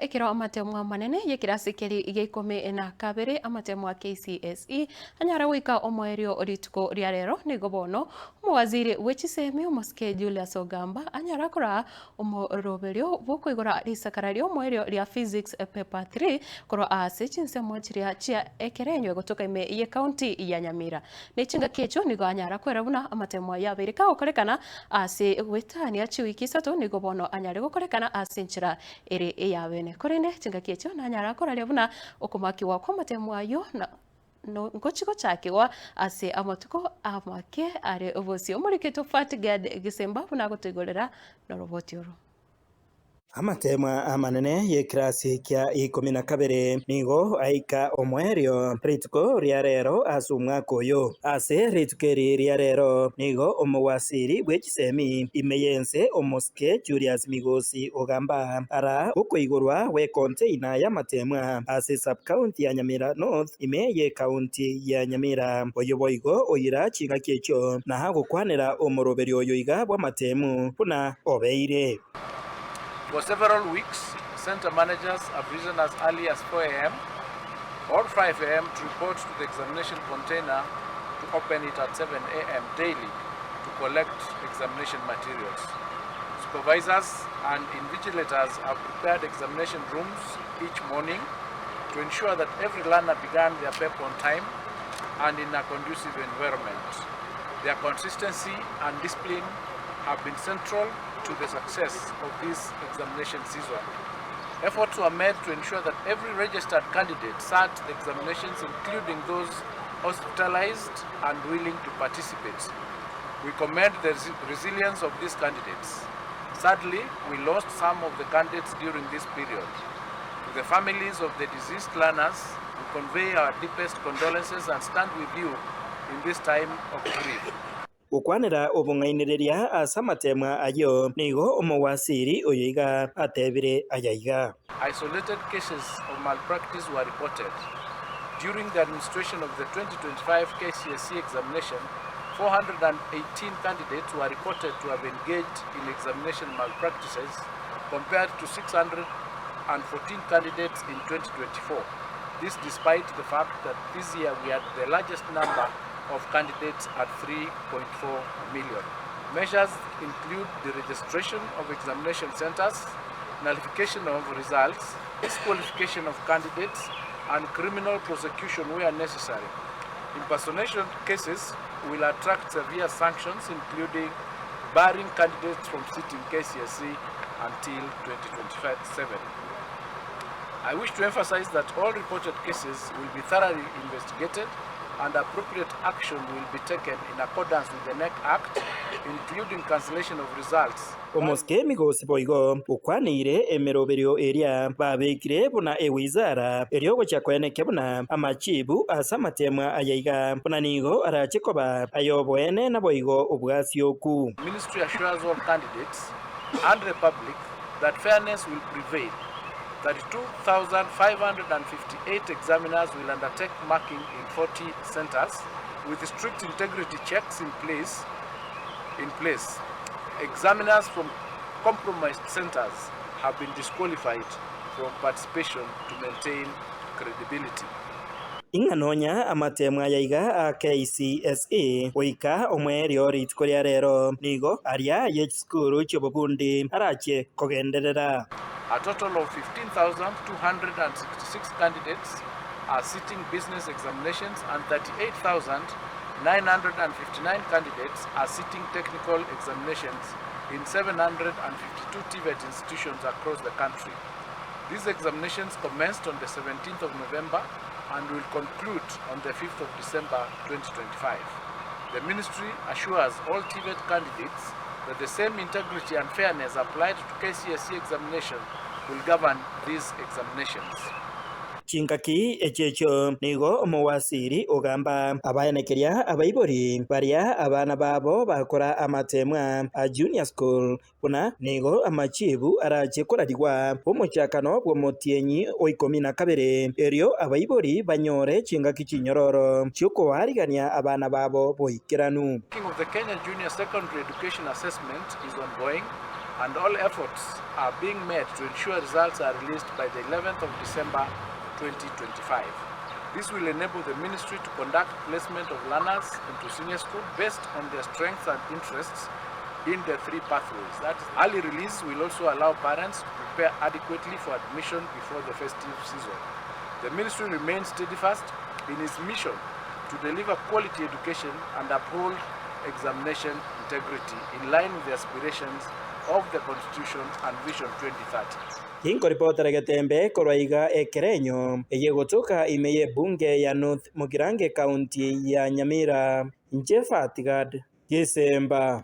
Ekero amatemo amanene y'ekerasi keria gia ikomi na kabere, amatemo a KCSE, anyare goika omoerio rituko ria rero, nigo bono omowaziri bwe chisemi omosike Julius Ogamba anyara koraa omoroberio bw'okoigora risakara ri'omoerio ria Physics Paper 3 korwa aase chinsemo chiria chia ekerenyo egotoka ime y'ecounty ya Nyamira. Ne chingaki echio nigo anyara kwera buna amatemo ayio abeire kagokorekana ase goetania chiwiki isato nigo bono anyare gokorekana ase enchera ere ey'abeene. Korende chingaki echio nanyara koraria buna okomakigwa kw'amatemo ayio na ngochia gochakigwa ase amatuko amake are bosio. Omoriki Tofat Gad Gisemba buna agotoigorera noroboti oro. Amateemwa amanene y'ekerasi kia ikomi na kabere nigo aika omoerio rituko ria rero ase omwaka oyo. Ase rituko eri ria rero nigo omowasiri bwe chisemi ime y'ense omosike Julius Migosi Ogamba ara okoigorwa gw'ekonteina y'amateemwa ase sub-county ya Nyamira North ime y'ecounty ya Nyamira. Oyio boigo oira chingaki echio na gokwanera omoroberio oyo iga bw'amateemu buna obeire. For several weeks, centre managers have risen as early as 4 am or 5 am to report to the examination container to open it at 7 am daily to collect examination materials. Supervisors and invigilators have prepared examination rooms each morning to ensure that every learner began their paper on time and in a conducive environment. Their consistency and discipline have been central to the success of this examination season. Efforts were made to ensure that every registered candidate sat the examinations, including those hospitalized and willing to participate. We commend the resilience of these candidates. Sadly, we lost some of the candidates during this period. To the families of the deceased learners, we convey our deepest condolences and stand with you in this time of grief. Gokwanera obong'ainereria ase amateemwa ayio, nigo omowasiri oyo iga atebire aya iga. Isolated cases of malpractice were reported. During the administration of the 2025 KCSE examination, 418 candidates were reported to have engaged in examination malpractices compared to 614 candidates in 2024. This despite the fact that this year we had the largest number of candidates at 3.4 million. Measures include the registration of examination centers, nullification of results, disqualification of candidates, and criminal prosecution where necessary. Impersonation cases will attract severe sanctions, including barring candidates from sitting KCSE until 2027. I wish to emphasize that all reported cases will be thoroughly investigated and appropriate action will be taken in accordance with the NEC Act, including cancellation of results. Omosike Migosi boigo okwaneire emeroberio eria babekire buna ewizara eria ogochia koenekia buna amachibu ase amatemwa aya iga buna nigo arache koba ay'oboene naboigo obwasioku. Ministry assures all candidates and the public that fairness will prevail. 32,558 examiners will undertake marking in 40 centers with strict integrity checks in place. In place. Examiners from compromised centers have been disqualified from participation to maintain credibility. Ing'a nonya amateemwa aya iga a KCSE goika omoerio rituko ria rero, nigo aria ye chisukuru chi'obobundi arachie kogenderera. A total of 15,266 candidates are sitting business examinations and 38,959 candidates are sitting technical examinations in 752 TVET institutions across the country. These examinations commenced on the 17th of November and will conclude on the 5th of December 2025. The ministry assures all TVET candidates that the same integrity and fairness applied to KCSE examination will govern these examinations. Chingaki echio echio nigo omowasiri ogamba abaenekeria abaibori baria abana babo bakora amatemwa a junior school Buna nigo amachiibu arache korarigwa omochakano bw'omotienyi o ikomi na kabere, erio abaibori banyore chingaki chinyororo chi'okoarigania abana babo boikeranu. Marking of the Kenya Junior Secondary Education Assessment is ongoing. and all efforts are being made to ensure results are released by the 11th of December 2025. This will enable the ministry to conduct placement of learners into senior school based on their strengths and interests in the three pathways. That is, early release will also allow parents to prepare adequately for admission before the festive season. The ministry remains steadfast in its mission to deliver quality education and uphold examination integrity in line with the aspirations of the Constitution and Vision 2030. Ginkoripotera Getembe korwa iga Ekerenyo, eye egotoka ime y'ebunge ya North Mugirango Ekaunti ya Nyamira, inche Fatgad Gisemba.